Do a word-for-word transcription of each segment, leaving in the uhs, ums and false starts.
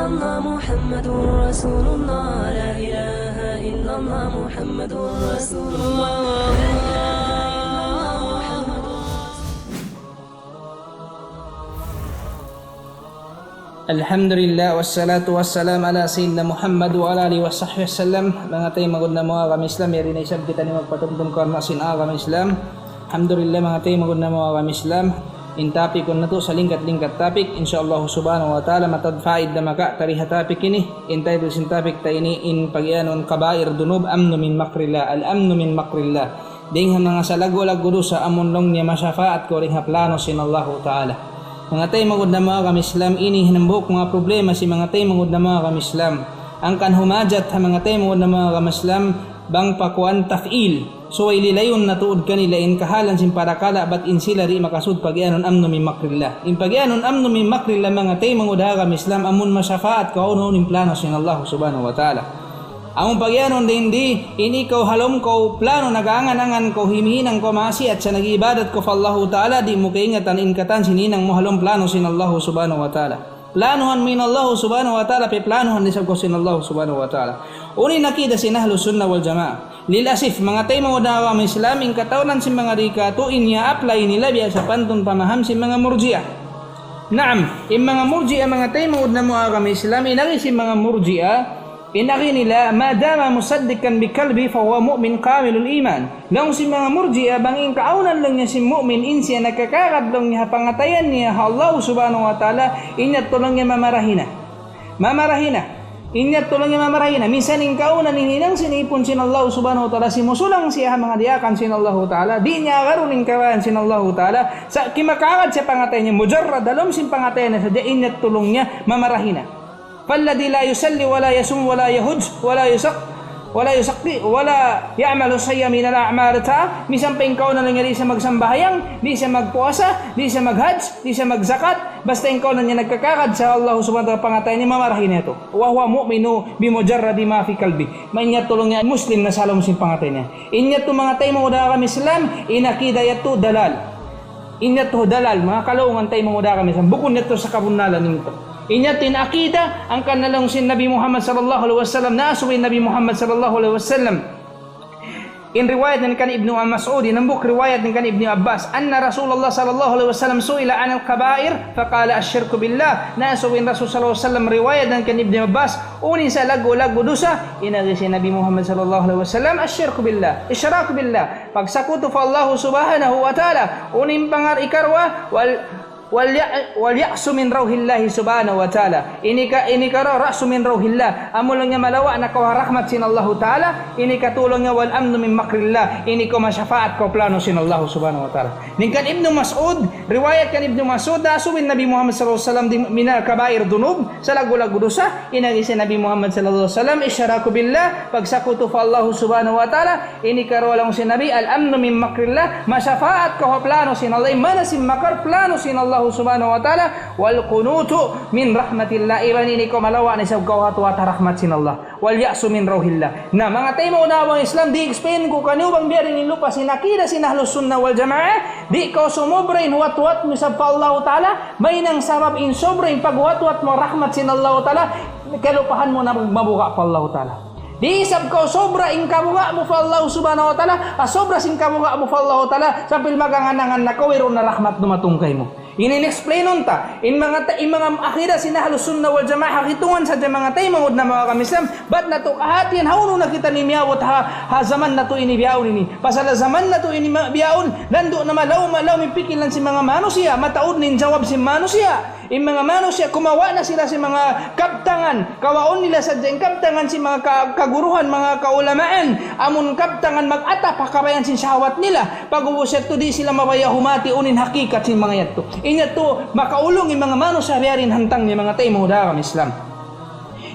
الله محمد رسول الله، لا إله إلا الله محمد رسول الله، لا إله إلا الله محمد رسول الله. Alhamdulillah, wassalatu wassalamu ala sayyidina Muhammad wa ala alihi wa sahbihi wasallam. Manga taymanghud namu' ha agama Islam, yari na isab kitaniyu magpatumtum karna' sin agama Islam. Alhamdulillah, manga taymanghud namu' ha agama Islam. In topic natu' salingkat-lingkat topic, insya Allah subhanahu wa ta'ala, mataud faida maka tariha topic ini. In title sin topic ta ini, in pagiyanun kabair dunub, amnu min makrillah, al-amnu min makrillah. Dayn ha manga salaggu'-laggu' dusa amun laung niya masafaat kaw dayn ha plano sin Allahu Ta'ala. Manga taymanghud namu' ha agama Islam, ini hambuuk manga problema sin manga taymanghud namu' ha agama Islam. Hangkan humajat ha manga taymanghud namu' ha agama Islam, bang pa kuwan taf'il. Subay lilayun natu' tuud kanila in kahalan sin parakala' bat in sila di' makasud pagiyanun amnu min makrillah. In pagiyanun amnu min makrillah manga taymanghud ha agama Islam amun masafaat kaw unu in plano sin Allah subhanahu wa ta'ala. Amun pagiyanun dayn di, in ikaw ha lawm kaw plano nag-angan-angan kaw himihinang kaw maasiyat sa nag-ibadat kaw pa Allahu Ta'ala, di' mu kaingatan in katan sin hinang mu ha lawm plano sin Allahu subhanahu wa ta'ala. Planuhan mu in Allahu subhanahu wa ta'ala, piyaplanuhan isab kaw sin Allahu subhanahu wa ta'ala. Unu in akida sin Ahlus Sunnah wal Jamaah. Lil asif, manga taymanghud ha agama Islam, in katawanan sin manga di' katu' in iya-apply nila biya' sapantun pamaham sin manga Murji'ah. Naam, in manga Murji'ah manga taymanghud namu' ha agama Islam, in agi sin manga Murji'ah, in agi nila, ما دام مصدقا بقلبه فهو مؤمن كامل الإيمان. Laung sin manga Murji'ah, bang in kaawnan laung niya sin mu'min, in siya nagkakagad laung niya ha pangatayan niya ha Allah subhanahu wa ta'ala, in yadtu laung niya mamarahi na. Mamarahi na. In yadtu laung niya mamarahi na. Minsan in kaawnan in hinang sin ipun sin Allah subhanahu wa ta'ala, simusulang siya ha manga diyaakan sin Allah ta'ala, di' niya agarun in kabayaan sin Allah ta'ala, sa' kimakagad siya pangatayan niya, mujarrad ha lawm sin pangatayan niya sadja, in yadtu laung niya mamarahi na. فالذي لا يصلي ولا يصوم ولا يحج ولا يزك-، ولا يزكي ولا يعمل شيئا من الأعمال الطاعة, misan pa in kaawnan niya di' siya magsambahayang, di' siya magpuasa, di' siya maghajj, di' siya magzakat, basta in kaawnan niya nagkakagad sa Allah subhanahu wa ta'ala pangatayan niya, mamarahi na yadtu. وهو مؤمن بمجرد ما في قلبه. Mayan yadtu laung niya Muslim na sa lawm sin pangatayan niya. In yadtu manga taymanghud ha agama Islam, in akida yadtu dalal. In yadtu dalal, manga kalaungan taymanghud ha agama Islam. Bukun yadtu sa kabunnalan yadtu. In yadtu in akida, hangkan na laung sin Nabi Muhammad sallallahu alayhi wasallam, naasubu in Nabi Muhammad sallallahu alayhi wasallam. In riwayat dayn kan Ibnu Mas'ud, in hambuuk riwayat dayn kan Ibnu Abbas, أن رسول الله صلى الله عليه وسلم سئل عن الكبائر فقال الشرك بالله. Naasubu in Rasul sallallahu alayhi wasallam, riwayat dayn kan Ibnu Abbas, unu in salaggu'-laggu' dusa, in agi sin Nabi Muhammad sallallahu alayhi wasallam, الشرك بالله, إشراك بالله. Pagsakutu pa Allah subhanahu wa ta'ala, unu in pangar-, ikaruwa, wal-, واليأ-، واليأس من روح الله سبحانه وتعالى. Ini ka, ini ka ra-, اليأس من روح الله. Amu laung niya malawa' na kaw ha rahmat sin Allahu ta'ala, ini katu laung niya والأمن من مكر الله. Ini kaw masafaat kaw plano sin Allah subhanahu wa ta'ala. Dayn kan Ibnu Mas'ud, riwayat kan Ibnu Mas'ud, naasubu in Nabi Muhammad sallallahu alayhi wasallam di من الكبائر الذنوب, salaggu'-laggu' dusa, in agi sin Nabi Muhammad sallallahu alayhi wasallam, الشرك بالله, pagsakutu pa Allah subhanahu wa ta'ala, ini karuwa laung sin Nabi, الأمن من مكر الله, masafaat kaw ha plano sin Allah, in maana sin makar plano sin Allah subhanahu wa ta'ala, والقنوط من رحمة الله, iban ini kaw malawa' na isab kaw ha tuwat ha rahmat sin Allah, واليأس من روح الله. Na, manga taymanghud ha agama Islam, di' explain ku kaniyu bang biya' diin in lupa sin akida sin Ahlus Sunnah wal Jamaah, di' kaw sumubra in huwat-huwat mu isab pa Allah ta'ala, mahinang sabab in sobra in paghuwat-huwat mu rahmat sin Allah ta'ala, kalupahan mu na mabuga' pa Allah ta'ala. Di' isab kaw sobra in kabuga' mu pa Allah subhanahu wa ta'ala, ah, sobra sin kabuga' mu pa Allah ta'ala, sampay magangan-angan na kaw, wayruun na rahmat dumatung kaymu. Ini in explainun ta, in manga ta-, in manga akida sin Ahlus Sunnah wal Jamaah, ha kitungan sadja manga taymanghud namu' ha agama Islam, bat natu' kahatihan, hawnu na kita ini miyabut ha, ha jaman natu' ini bihaun ini. Pasal ha jaman natu' ini ma-, bihaun, landu' na malaw-malaw in pikilan sin manga manusiya', mataud na in jawab sin manusiya'. In manga manusiya', kumawa' na sila sin manga kabtangan, kawaun nila sadja in kabtangan sin manga ka-, kaguruhan, manga kaulamaan, amun kabtangan mag-atap ha kabayaan sin shahwat nila, pag'ubus yadtu di' sila mabaya' humati unu in hakikat sin manga yadtu. In yadtu, makaulung in manga manusiya' biya' diin hantang niya manga taymanghud ha agama Islam.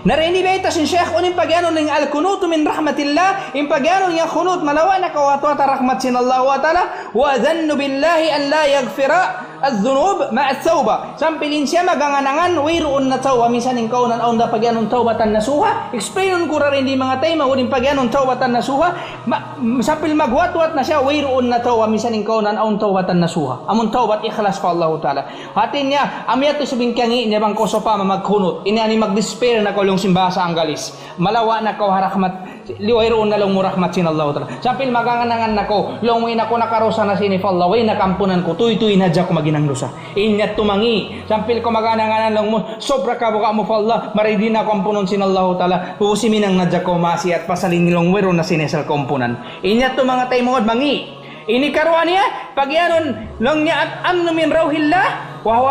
Na dayn di bayta' sin Shaykh, unu in pagiyanun niya القنوط من رحمة الله, in pagiyanun niya qunut, malawa' na kaw ha tuwat ha rahmat sin Allah ta'ala, والظن بالله أن لا يغفر الذنوب مع التوبة. Sampay in siya magangan-angan, wayruun na tawbat, minsan in kaunan awn da pagiyanun tawbatan nasuha. Explainun ku ra rin di manga taymanghud in pagiyanun tawbatan nasuha. Ma-, sampay magwat-wat na siya, wayruun na tawbat, minsan in kaunan awn tawbatan nasuha. Amun tawbat ikhlas pa Allahu Ta'ala. Hati niya, amu yadtu isab in kiyangi' niya bang kaw sawpama magkunut. Ini ani mag-despair na kaw laung sin bahasa Anggalis. Malawa' na kaw ha rahmat, wayruun na laung mu rahmat sin Allahu Ta'ala. Sampay magangan-angan na kaw, laung mu in aku nakarusa na sin ini pa Allah, way na kaampunan ku, tuytuy na hadja aku maghinang dusa. In yadtu mangi', sampay kaw magangan-angan laung mu, sobra kabuga' mu pa Allah, mari di' na aku ampunun sin Allahu Ta'ala, huminang na hadja aku maasiyat, pasal ini laung mu wayruun na sin asal kaampunan. In yadtu manga taymanghud mangi', Ini karuwa niya, pagiyanun laung niya الأمن من روح الله وهو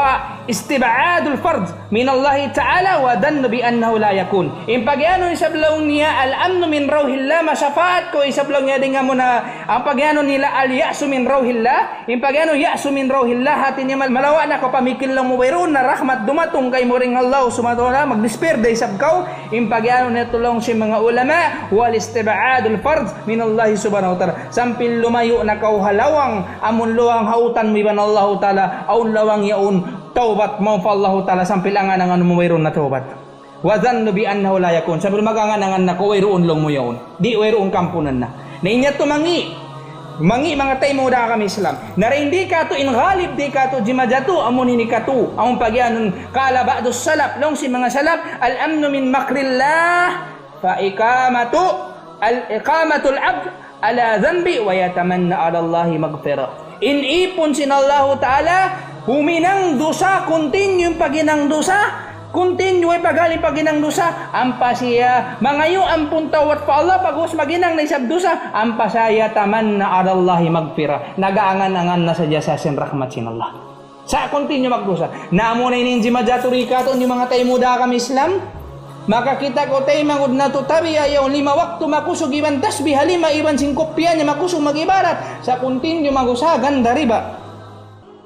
استبعاد الفرد من الله تعالى والظن بأنه لا يكون. In pagiyanun isab laung niya الأمن من روح الله, masapaat kaw isab laung niya dayn ha muna, in pagiyanun nila اليأس من روح الله, in pagiyanun يأس من روح الله, hati niya mal-, malawa' na kaw pamikil laung mu wayruun na rahmat dumatung kaymu dayn ha Allah Subhanahu wa Ta'ala, magdespair da isab kaw, In pagiyanun yadtu laung sin manga ulama, والاستبعاد الفرد من الله سبحانه وتعالى. Sampay lumayu' na kaw ha lawang, amun lawang hautan mu iban Allahu Ta'ala, awn lawang yaun, tawbat mu pa Allahu Ta'ala, sampay angan-angan mu wayruun na tawbat. والظن بأنه لا يكون. Sampay magangan-angan na kaw wayruun laung mu yaun. Di' wayruun kaampunan na. Na in yadtu mangi', mangi' manga taymanghud ha agama Islam. Na dayn di katu' in ghalib di katu' jimajatu, amun ini katu', amun pagiyanun, قال بعض السلف, laung sin manga salaf, الأمن من مكر الله فإقامة، الإقامة العبد على ذنب ويتمنى على الله مغفرة. In ipun sin Allahu Ta'ala, huminang dusa, continue in paghinang dusa, continue in paghinang dusa, ampa siya mangayu' ampun tawbat pa Allah, pag'ubus maghinang na isab dusa, ampa siya يتمنى على الله مغفرة. Nag-aangan-angan na sadja siya sin rahmat sin Allah. Sa' continue magdusa. Na amu na ini in jimajatu di katu' niyu manga taymanghud ha agama Islam. Makakita' kaw taymanghud natu' tabiya' yaun lima waktu makusug iban tasbih ha lima iban sin kupiya niya makusug mag-ibadat. Sa' continue mag-usaha ganda riba.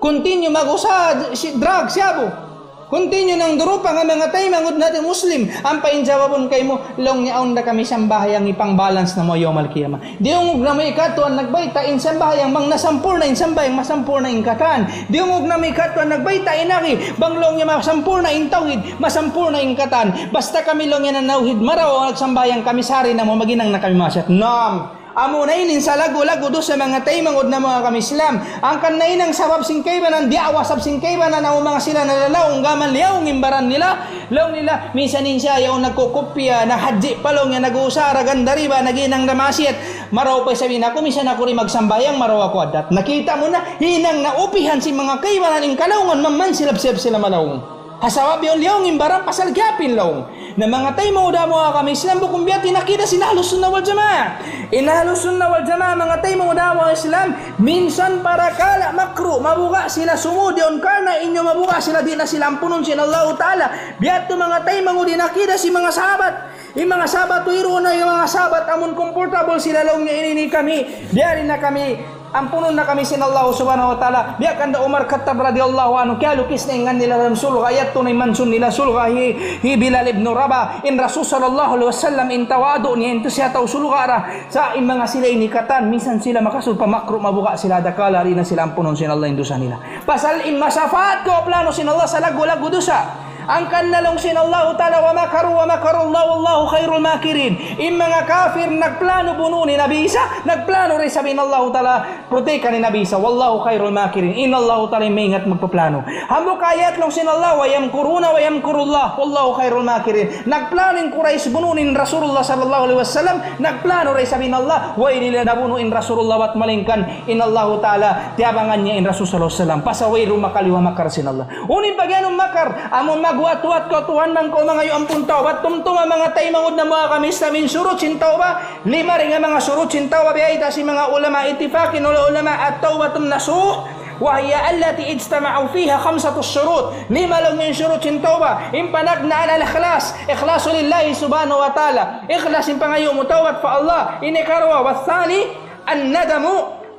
Continue mag-usaha si-, drug, shabu. Continue nagdurupa ha manga taymanghud natu' Muslim. Ampa in jawabun kaymu, laung niya awn da kami sambahayang ipang-balance namu' yawmal qiyamah. Diyungug namu' in katuan nagbayta' in sambahayang bang nasampurna' in sambahayang masampurna' in katan. Diyungug namu' in katuan nagbayta' in agi bang laung niya masampurna' in tawhid, masampurna' in katan. Basta kami laung niya nanawhid marayaw nagsambahayang kami sari namu' maghinang na kami maasiyat. Naam. Amu na ini in salaggu'-laggu' dusa manga taymanghud namu' ha agama Islam. Hangkan na in sabab sin kaibanan, diyaawa sabab sin kaibanan, amu manga sila nalalaung gam ha liyaung in baran nila. Laung nila, minsan in siya yaun nagkukupiya, naghadji pa laung niya, nag-uusara ganda riba, naghinang da maasiyat. Marayaw pa isab in aku, minsan aku di' magsambahayang, marayaw aku addat. Nakita' mu na, hinang na upihan sin manga kaibanan in kalaungan, mamansilab-silab sila malaung. Ha sabab yaun liyaung in baran pasal giyapin laung. Na manga taymanghud ha agama Islam, bukun biya' ha yan in akida sin Ahlus Sunnah wal Jamaah. In Ahlus Sunnah wal Jamaah, manga taymanghud ha agama Islam, minsan parakala' makruh, mabuga' sila sumud yaun karna' in yaun mabuga' sila di' na sila ampunun sin Allahu Ta'ala. Biya' ha yan manga taymanghud in akida sin manga sahabat. In manga sahabat, wayruun na in manga sahabat, amun comfortable sila laung niya ini, ini kami, biya' diin na kami, ampunun na kami sin Allah Subhanahu wa Ta'ala. Biya' kan da Umar Khattab radiyallahu anhu, kiyalukis na in ngan nila ha lawm surga', yadtu na in mansion nila surga', hi, hi Bilal ibn Rabah, in Rasul sallallahu alayhi wasallam, in tawadu' niya, in tuud siya tau surga' ra, sa' in manga sila ini katan, minsan sila makasud pa makruh, mabuga' sila dakala', di' na sila ampunun sin Allah in dusa nila. Pasal in masapaat kaw plano sin Allah salaggu'-laggu' dusa. Hangkan na laung sin Allahu Ta'ala, ومكروا ومكر الله والله خير الماكرين. In manga kapir nagplano bunuun hi Nabi Isa, nagplano da isab in Allahu Ta'ala protekan hi Nabi Isa. والله خير الماكرين. In Allahu Ta'ala in maingat magpaplano. Hambuuk ayat laung sin Allah, ويمكرون ويمكر الله والله خير الماكرين. Nagplano in Quraysh bunuun in Rasulullah sallallahu alayhi wasallam, nagplano da isab in Allah, way nila nabunu' in Rasulullah bat malaingkan in Allahu Ta'ala, tiyabangan niya in Rasul sallallahu alayhi wasallam. Pasal wayruun makaliyu ha makar sin Allah. Unu in pagiyanun makar, amun magwat-wat kaw Tuhan bang kaw mangayu' ampun tawbat, tumtuma manga taymanghud namu' ha agama Islam in shurut sin tawbat, lima dayn ha manga shurut sin tawbat, biyayta' sin manga ulama, ittifaq in ulama, التوبة النصوح وهي التي اجتمع فيها خمسة شروط. Lima laung in shurut sin tawbat, in panagnaan الإخلاص, ikhlas لله سبحانه وتعالى, ikhlas in pangayu' mu tawbat pa Allah, in hikaruwa, والثاني الندم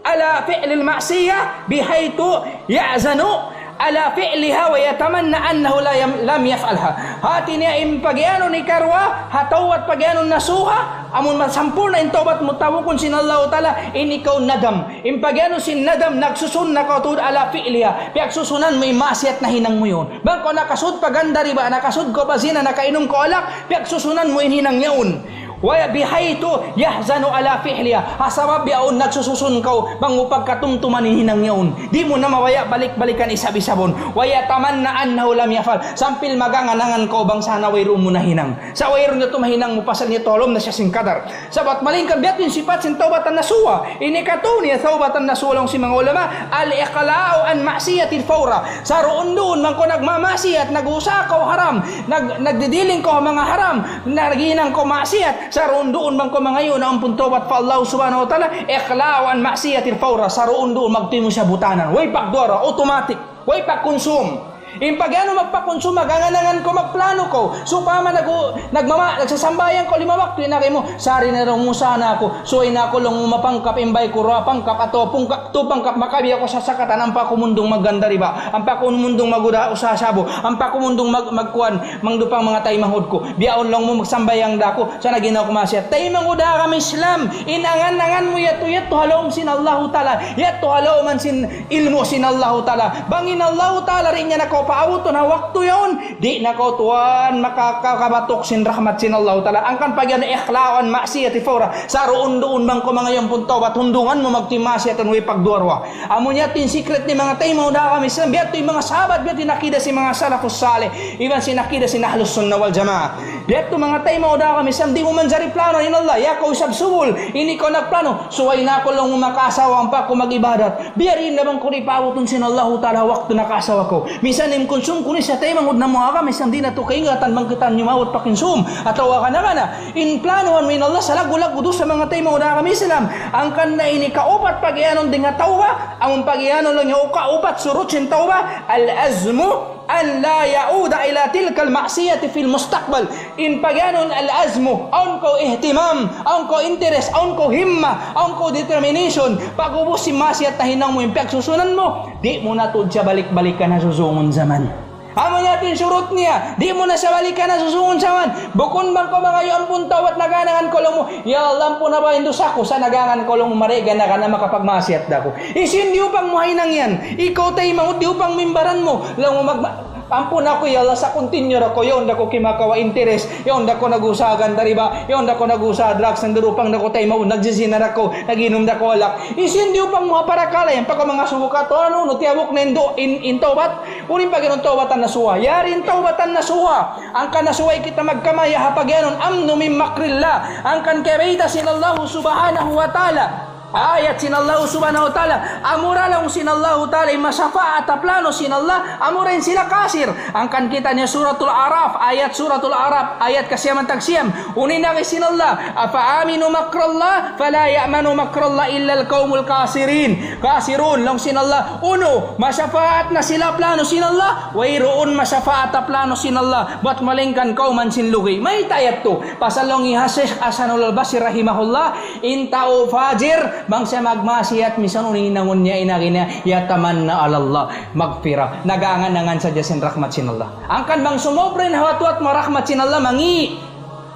على فعل المعصية بحيث يعزم على فعلها ويتمنى أنه لا يم-، لم يفعلها. Hati niya in pagiyanun ikaruwa, ha tawbat pagiyanun nasuha, amun masampurna' in tawbat mu tabukun sin Allahu Ta'ala, in ikaw nadam. In pagiyanun sin nadam, nagsusun na kaw tuud على فعلها. Piyagsusunan mu in maksiat nahinang mu yaun. Bang kaw nakasud pa ganda riba, nakasud kaw pa zina, nakainum kaw alak, piyagsusunan mu in hinang yaun. وبحيث يحزن على فعلها. Ha sabab yaun nagsususun kaw, bang mu pagkatumtuman in hinang yaun. Di' mu na mabaya' balik-balikan isab-isabun. ويتمنى أنه لم يفعل. Sampay magangan-angan kaw bang sana wayruun mu nahinang. Sa' wayruun na tuud mahinang mu pasal niya tulum na siya sin kadar. Sabab malayngkan biya' ha yan in sipat sin tawbatan nasuha. Ini katu' niya tawbatan nasuha laung sin manga ulama, الإقلاع عن معصية الفورة. Saruun-duun bang kaw nagmamaksiat, nag-usaha kaw haram, nag-, nagdidiling kaw manga haram, naghinang kaw maksiat, saruun-duun bang kaw mangayu' na ampun tawbat pa Allah Subhanahu wa Ta'ala, إقلاع عن معصية الفورة, saruun-duun magtuy mu siya butanan. Way pagduwa-ruwa, automatic. Way pagkunsum. In pagiyanun magpakunsum, magangan-angan kaw, magplano kaw. Sawpama nag-, nagmama-, nagsasambahayang kaw lima waktu, in agi mu, sari na laung mu sana aku, subay na aku laung mu mapangkap, in bāy ku duwa pangkap, atawa pungkap, tu pangkap, makabi aku sasakatan, ampa aku mundung magganda riba, ampa aku mundung mag-usaha shabu, ampa aku mundung mag-, magkuwan, mangdupang manga taymanghud ku. Bihaun laung mu magsambahayang da aku, sa' naghinang aku maksiat. Taymanghud ha agama Islam, in angan-angan mu yadtu, yadtu ha lawm sin Allahu Ta'ala, yadtu ha lawm sin ilmu' sin Allahu Ta'ala. Bang in Allahu Ta'ala di' niya na kaw paabutun ha waktu yaun, di' na kaw tuwan makakabatuk sin rahmat sin Allahu Ta'ala. Hangkan pagiyanun إقلاع عن معصية الفورة. Saruun-duun bang kaw mangayu' ampun tawbat, hundungan mu magtuy maksiat way pagduwa-ruwa. Amu yan in secret sin manga taymanghud ha agama Islam, biya' ha yan in manga sahabat, biya' ha yan in akida sin manga salafus salih, iban sin akida sin Ahlus Sunnah wal Jamaah. Biya' ha yan in manga taymanghud ha agama Islam, di' mu manjari plano in Allah, ya kaw isab subul, ini kaw nagplano, subay na aku laung mu makaasawa ampa aku mag-ibadat. Biya' diin na bang kaw di' paabutun sin Allahu Ta'ala waktu nakaasawa kaw. Minsan in kunsum kunu' sa taymanghud namu' ha agama Islam, di' natu' kaingatan bang kita nimaut pa kunsum. Atawa kana-kana, in planuhan mu in Allah sa laggu'-laggu' dusa manga taymanghud ha agama Islam. Hangkan na ini kaupat pagiyanun dayn ha tawbat, amun pagiyanun laung niya kaupat surut sin tawbat, العزم أن لا يعود إلى تلك المعصية في المستقبل. In pagiyanun al-azmu, awn kaw ihtimam, awn kaw interest, awn kaw himma, awn kaw determination, pag'ubus sin maksiat nahinang mu in piyagsusunan mu, di' mu na tuud siya balik-balikan ha susungun jaman. Amu yan in surut niya, di' mu na siya balikan ha susungun jaman. Bukun bang kaw mangayu' ampun tawbat, nagangan-angan kaw laung mu, "Ya Allah, ampuna ba in dusa ku," sa' nagangan-angan kaw laung mu, "Mari gana-gana makapagmaksiat da aku." Hisiyu in diyupang mu ha hinang yan? Ikaw taymanghud, diyupang mu in baran mu. Laung mu mag-, "Ampuna aku, ya Allah, sa' continue da aku, yaun da aku kimakawa' interest, yaun da aku nag-usaha ganda riba, yaun da aku nag-usaha drugs, nagdurupang da aku taymanghud, nagjizina da aku, nag-inum da aku alak." Hisiyu in diyupang mu ha parakala' yan, pagka manga subukat, unu, unu, tiyabuk na in du-, in, in tawbat, unu in pagiyanun tawbatan nasuha. Yari in tawbatan nasuha. Hangkan na subay kita magkamaya' ha pagiyanun الأمن من مكر الله. Hangkan kiyabayta' sin Allah Subhanahu wa Ta'ala. Ayat sin Allah Subhanahu wa Ta'ala. Amura laung sin Allah Ta'ala, in masapaat ha plano sin Allah, amura in sila kasir. Hangkan kita' niya Suratul A'raf, ayat Suratul A'raf, ayat kasiyam tag siyam. Unu in agi sin Allah, أفأمنوا مكر الله فلا يأمن مكر الله إلا القوم الخاسرون. Khasirun, laung sin Allah, unu, masapaat na sila plano sin Allah, wayruun masapaat ha plano sin Allah, bat malayngkan kawman sin lugi'. Mayta' yadtu? Pasal laung hi Sheikh Hasanul Al-Basri rahimahullah, in tau fajir, bang siya magmaksiat, minsan unu in hinangun niya, in agi niya, يتمنى على الله المغفرة. Nag-aangan-angan sadja sin rahmat sin Allah. Hangkan bang sumubra in huwat-huwat mu rahmat sin Allah, mangi'.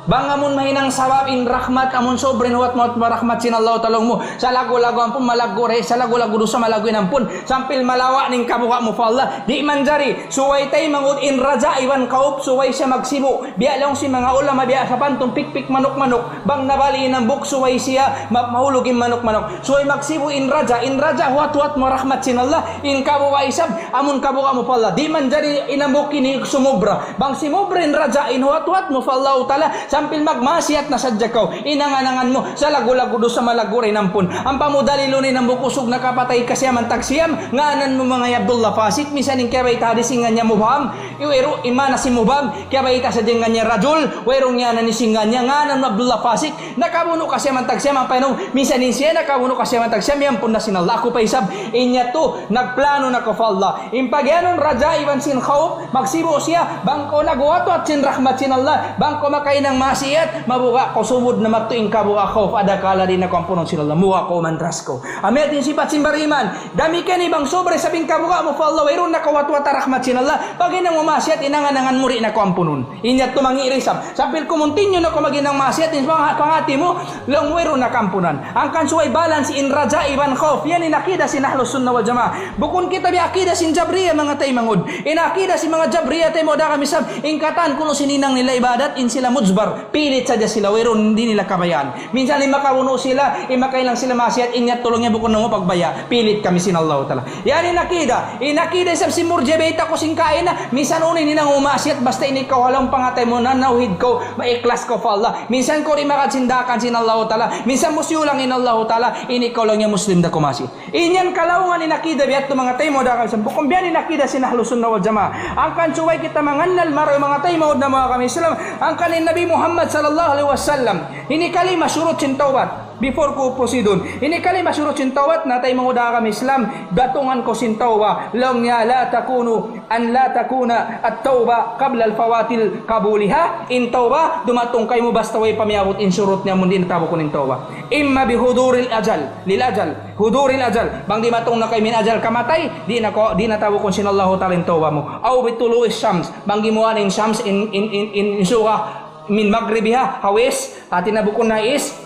Bang amun mahinang sabab in rahmat, amun sumubra in huwat-huwat mu rahmat sin Allah Ta'ala mu. Sa' laggu'-laggu' ampun, malaggu' re, sa' laggu'-laggu' dusa, malaggu' in ampun. Sampay malawa' in kabuga' mu pa Allah. Di' manjari, subay taymanghud in raja' iban khawf, subay siya magsibu'. Biya' laung sin manga ulama, biya' sapantun pikpik manuk-manuk. Bang nabali' in hambuuk, subay siya ma-, mahulug in manuk-manuk. Subay magsibu' in raja', in raja' huwat-huwat mu rahmat sin Allah, in kabuga' isab, amun kabuga' mu pa Allah. Di' manjari in hambuuk ini sumubra. Bang simubra in raja', in huwat-huwat mu pa Allah Ta'ala, sampay magmaksiat na sadja kaw. In angan-angan mu, sa' laggu'-laggu' dusa, malaggu' ra in ampun. Ampa mu dalilun in hambuuk usug nakapatay kasiyaman tag siyam, ngānan mu manga Abdullah Fasik, minsan in kiyabayta' hadis in ngān niya mubham, wayruun in maana sin mubham, kiyabayta' sadja in ngān niya rajul, wayruun ngānan niya, sin ngān niya, ngānan mu Abdullah Fasik, nakabunu' kasiyaman tag siyam, ampa unu, minsan in siya nakabunu' kasiyaman tag siyam, iyampun na sin Allah. Aku pa isab, in yadtu, nagplano na kaw pa Allah. In pagiyanun raja' iban sin khawf, magsibu' siya, bang kaw naghuwat-huwat sin rahmat sin Allah, bang kaw makahinang maksiat, mabuga' kaw sumud na matuin kabuga' kaw, adakala di' na kaw ampunun sin Allah, mabuga' kaw umandras kaw. Amu yan in sipat sin bariman, damikkiyan bang sobra isab in kabuga' mu pa Allah, wayruun na kaw wata'-wata' rahmat sin Allah, pag hinang mu maksiat, in angan-angan mu di' na kaw ampunun. In yadtu mangi' da isab. Sambil kumuntinyu na kaw maghinang maksiat, in pang-, panghati mu, laung mu wayruun na kaw ampunan. Hangkan subay balance in raja iban khawf. Yan in akida sin Ahlus Sunnah wal Jamaah. Bukun kita biya' akida sin Jabriya manga taymanghud. In akida sin manga Jabriya taymanghud ha kami isab, in katan kunu' sin hinang nila ibadat, in sila mujbar. Pilit sadja sila, wayruun, di' nila kabayaan. Minsan in makabunu' sila, in makailang sila maksiat, in yadtu laung niya bukun namu' pagbaya'. Pilit kami sin Allahu Ta'ala. Yan in akida. In akida isab sin Murji'ah, bayta' ku sin kaina, minsan unu in hinang mu maksiat, basta in ikaw ha lawm panghati mu, nanawhid kaw, maikhlas kaw pa Allah. Minsan kaw di' makadsindakan sin Allahu Ta'ala. Minsan mu siyulang in Allahu Ta'ala, in ikaw laung niya Muslim da kaw masi. In yan kalaungan in akida biya' yadtu manga taymanghud ha kami Islam. Bukun biya' yan in akida sin Ahlus Sunnah wal Jamaah. Hangkan subay kita mangannal marayaw manga taymanghud ha kami Islam. Hangkan in Nabi Muhammad sallallahu alayhi wasallam, ini kalima shurut sin tawbat. Before ku proceed, ini kalima shurut sin tawbat, na taymanghud ha kami Islam, datungan kaw sin tawbat. Laung niya, لا تكون، أن لا تكون التوبة قبل الفوات قبولها. In tawbat, dumatung kaymu basta way pa miyabut in shurut niya, amun di' na tabukun in tawbat. إما بحضور الأجل، للأجل، حضور الأجل. Bang dimatung na kaymu in ajal kamatay, di' na kaw, di' na tabukun sin Allahu Ta'ala in tawbat mu. أو بطلوع الشمس. Bang gimuwa' in shams, in, in, in, in suga, من مغربها, ha west, hati niya bukun na east,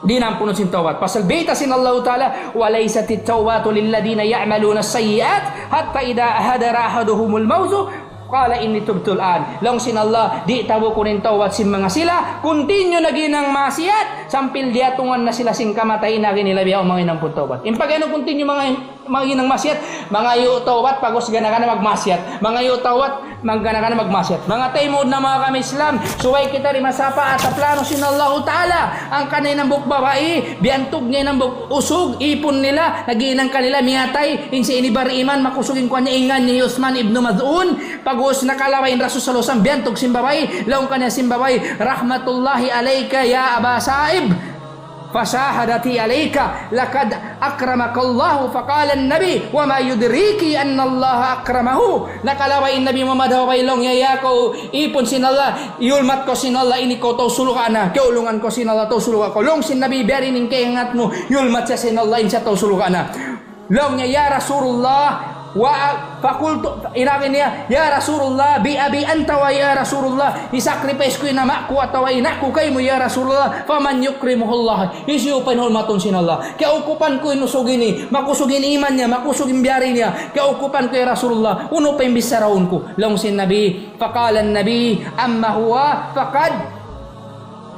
di' na ampunun sin tawbat. Pasal bayta' sin Allahu Ta'ala, وليست التوبة للذين يعملون السيئات حتى إذا حضر أحدهم الموت قال إني تبت الآن. Laung sin Allah, di' tabukun in tawbat sin manga sila, continue naghinang maksiat, sambil diyatungan na sila sin kamatay, in agi nila biya' awn manga hinang pun tawbat. In pag-anu continue manga maghinang maksiat, mangayu' tawbat, pag'ubus gana-gana magmaksiat. Mangayu' tawbat, mag-, gana-gana magmaksiat. Manga taymanghud ha kami Islam, subay kita di' masapaat ha plano sin Allahu Ta'ala. Hangkan in hambuuk babai, biyantug niya in hambuuk usug, ipun nila, naghinang kanila, miyatay, in siya ini bariman, makusug in kuwan niya, in ngan niya Uthman ibn Maz'un, pag'ubus nakalabay in Rasul sallallahu alayhi wasallam, biyantug sin babai, laung kaniya sin babai, رحمة الله عليك يا أبا سائب. فشهادتي عليك لقد أكرمك الله. فقال النبي: وما يدريك أن الله أكرمه؟ Nakalabay in Nabi Muhammad ha babai, laung niya, ya kaw ipun sin Allah, hiyulmat kaw sin Allah, in ikaw tau surga' na, kiyaulungan kaw sin Allah, tau surga' kaw. Laung sin Nabi, biya' diin in kaingat mu, hiyulmat siya sin Allah, in siya tau surga' na. Laung niya, يا رسول الله, wa, فقلت, in agi niya, يا رسول الله, بأبي أنت ويا رسول الله, hi-sacrifice ku in ama' ku atawa ina' ku kaymu, ya Rasulullah, فمن يكرمه الله, hisiyu pa in hulmatun sin Allah? Kiyaukupan ku in usug ini, makusug in iman niya, makusug in biyari niya, kiyaukupan ku, ya Rasulullah, unu pa in bicharahun ku? Laung sin Nabi, فقال النبي: أما هو فقد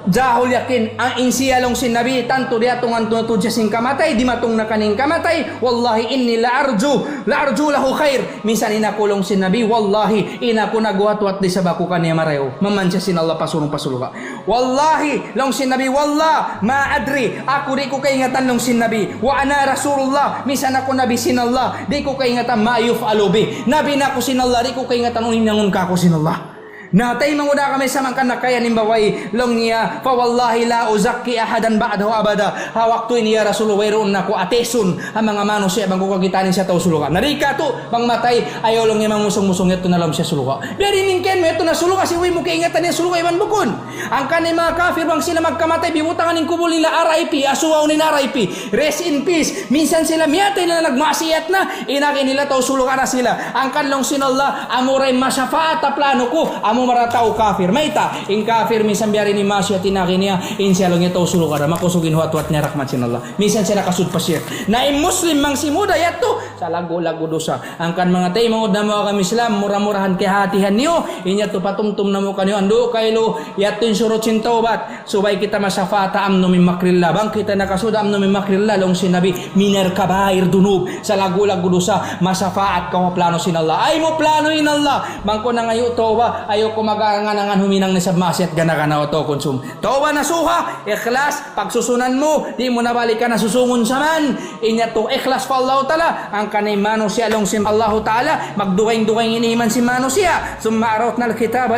جاه اليقين, in siya laung sin Nabi, tantu diyatungan tuud siya sin kamatay, dimatung na kaniya in kamatay, والله إني لأرجو، لأرجو له خير. Minsan in aku laung sin Nabi, wallahi, in aku naghuwat-huwat da isab aku kaniya marayaw. Maman siya sin Allah pasurun pa surga'. Wallahi, laung sin Nabi, والله ما أدري, aku di' ku kaingatan laung sin Nabi, وأنا رسول الله, minsan aku Nabi sin Allah, di' ku kaingatan ما يفعل بي. Nabi na aku sin Allah, di' ku kaingatan unu in hinangun kāku' sin Allah. Na, taymanghud ha kami Islam, hangkan nakayan in babai, laung niya, فوالله لا أزكي أحدا بعده أبدا. Ha waktu ini ya Rasul, wayruun na aku atesun ha manga manusiya' bang ku kakitaan in siya tau surga'. Na di' katu', bang matay, ayaw laung niya mangmusung-musung yadtu na lawm siya surga'. Biya' diin in kaymu yadtu na surga', sibu' mu kaingatan niya surga' iban bukun. Hangkan in manga kafir bang sila magkamatay, bibutangan in kubul nila R I P, asuwaun in R I P. Rest in peace. Minsan sila miyatay na nagmaksiat na, in agi nila tau surga' na sila. Hangkan laung sin Allah, amura in masapaat ha plano ku, amura tau kafir. Mayta', in kafir minsan biya' diin in maksiat in agi niya, in siya laung niya tau surga' na, makusug in huwat-huwat niya rahmat sin Allah. Minsan siya nakasud pa shirk. Na in Muslim bang simud ha yadtu, salaggu'-laggu' dusa. Hangkan manga taymanghud ha kami Islam, mura-murahan kahātihan niyu, in yadtu patumtum namu' kaniyu, andu' kailu, yadtu in shurut sin tawbat. Subay kita masapaat ha amnu min makrillah. Bang kita nakasud ha amnu min makrillah, laung sin Nabi, من الكبائر الذنوب. Salaggu'-laggu' dusa, masapaat kaw ha plano sin Allah. Ayaw mu plano in Allah. Bang kaw nangayu' tawbat, ayaw kaw mag-angan-angan huminang na isab maksiat gana-gana atawa kunsum. Tawbat nasuha, ikhlas, pagsusunan mu, di' mu na balikan ha susungun sa man. In yadtu ikhlas pa Allahu Ta'ala, hangkan in manusiya' laung sin Allahu Ta'ala, magdugaing-dugaing in iman sin manusiya'. ثم أورثنا الكتاب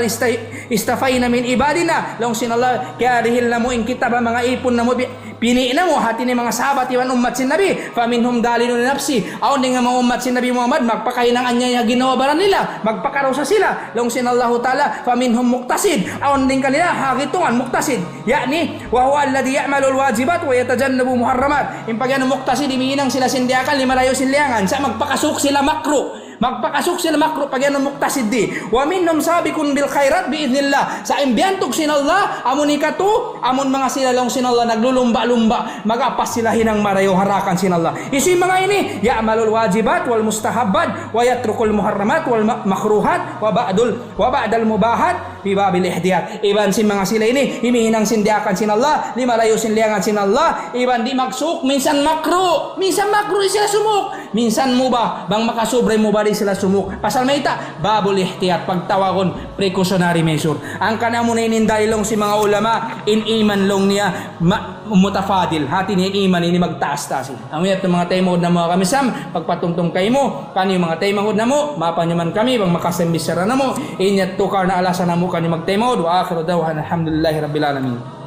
اصطفينا من عبادنا. Laung sin Allah, kiyarihil namu' in kitab ha manga ipun namu', pi-, pini' namu', hati niya manga sahabat iban ummat sin Nabi. فمنهم ظالم لنفسه. Awn dayn ha manga ummat sin Nabi Muhammad, magpakahinang anyaya ha ginhawa-baran nila, magpakarusa sila. Laung sin Allahu Ta'ala, فمنهم مقتصد. Awn dayn kanila ha gitungan muqtasid. يعني وهو الذي يعمل الواجبات ويتجنب المحرمات. In pag'iyanun muqtasid, imihinang sila sin diyaakan, limalayu' sin liyangan. Sa' magpakasuk sila makruh. Magpakasuk sila makruh, pag'iyanun muqtasid di. ومنهم سابق بالخيرات بإذن الله. Sa' in biyantug sin Allah, amun hikatu, amun manga sila laung sin Allah, naglulumba'-lumba', mag-apas sila hinang marayaw ha daakan sin Allah. Hisiyu in manga ini, يعمل الواجبات والمستحبات ويترك المحرمات والمكروهات وبعد ال-، وبعد المباحات في باب الاحتياط. Iban sin manga sila ini, imihinang sin diyaakan sin Allah, limalayu' sin liyangan sin Allah, iban di' magsuk, minsan makruh, minsan makruh sila sumuk, minsan mubah, bang makasubra in mubah di' sila sumuk. Pasal mayta', باب الاحتياط, pagtawagun precautionary measure. Hangkan amu na ini in dalil laung sin manga ulama, in iman laung niya, ma-, متفاضل. Hati niya in iman ini magtaas-taas. Amu yadtu manga taymanghud namu' ha kami Islam, pagpatumtum kaymu, kaniyu manga taymanghud namu', maapa niyu man kami, bang makasambis sara namu', in yadtu karna' alasan namu' kaniyu magtaymanghud, وآخر دعوانا أن الحمد لله رب العالمين.